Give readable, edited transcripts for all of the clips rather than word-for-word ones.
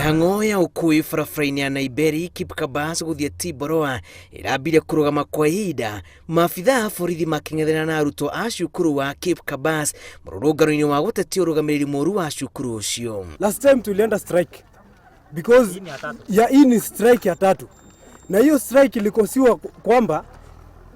Mĩhang'o ya ũkui barabara-inĩ ya Naiberi Kipkabas gũthiĩ Timboroa ĩrambire kũrũgama kwa ihinda maabithaa a borithi makĩng'ethanĩra na arutwo a cukuru wa Kipkabas mũrũrũngano-inĩ wa gũtetia ũrũgamĩrĩri mũru wa cukuru ũcio. Last time tulienda strike because ya hii ni strike ya tatu, na hiyo strike ilikosiwa kwamba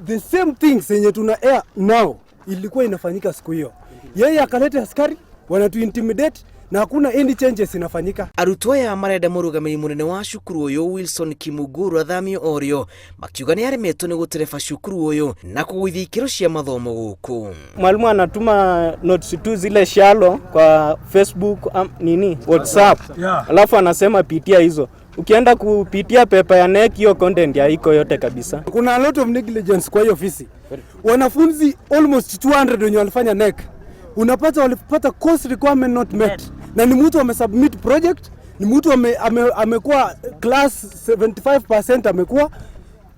the same things yenye tuna air now ilikuwa inafanyika siku hiyo. Yeye akaleta askari wanatu intimidate na hakuna any changes inafanyika. Arutwo aya marenda mũrũgamĩrĩri mũnene wa cukuru ũyũ Wilson Kimuguru athamio orĩo makiuga nĩ aremetwo nĩ gũtereba cukuru ũyũ na kũgũithia ikĩro cia mathomo gũkũ. Mwalimu anatuma notes tu zile shallow kwa Facebook nini WhatsApp, alafu anasema pitia hizo. Ukienda kupitia pepa ya KNEC hiyo content haiko yote kabisa. Kuna a lot of negligence kwa hiyo ofisi. Wanafunzi almost 200 wenye walifanya KNEC unapata walipata course requirement not met, na ni mtu amesubmit project, ni mtu amekuwa class 75% amekuwa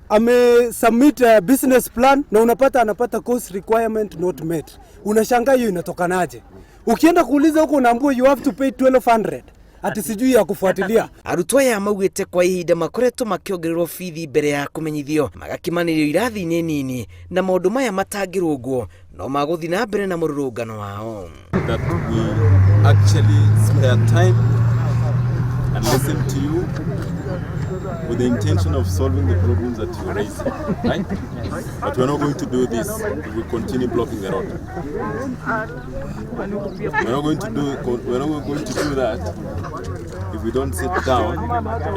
amesubmit business plan na unapata anapata course requirement not met. Unashangaa hiyo inatokanaje? Ukienda kuuliza huko unaambiwa you have to pay 1200 ati sijui ya kufuatilia. Arutwo aya maugĩte kwa ihinda makoretwo makĩongererwo bithi mbere ya kũmenyithio magakimanĩrio irathi-inĩ nini na maũndũ maya matangĩrũngwo no magũthiĩ na mbere na mũrũrũngano wao. That we actually spare time and listen to you with the intention of solving the problems that you're raising, right? But we're not going to do this if we continue blocking the road. We're not going to do that if we don't sit down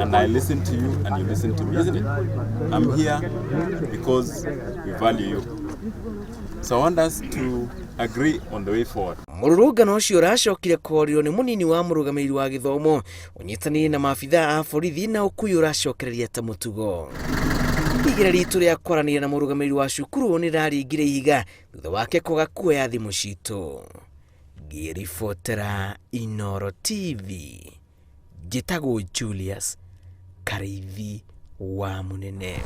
and I listen to you and you listen to me, isn't it? I'm here because we value you. So I want us to agree on the way forward. Mũrũrũngano ũcio ũracokire kũhorirwo nĩ mũnini wa mũrũgamĩrĩri wa gĩthomo ũnyitanĩire na maabithaa a borithi na ũkui ũracokereria ta mũtugo. Igeria ritũ rĩa kwaranĩria na mũrũgamĩrĩri wa cukuru nĩ rĩraringire ihiga thutha wake kwaga kuoya thimũ citũ. Ngĩribotera Inooro TV njĩtagwo Julius Karĩithi wa Mũnene.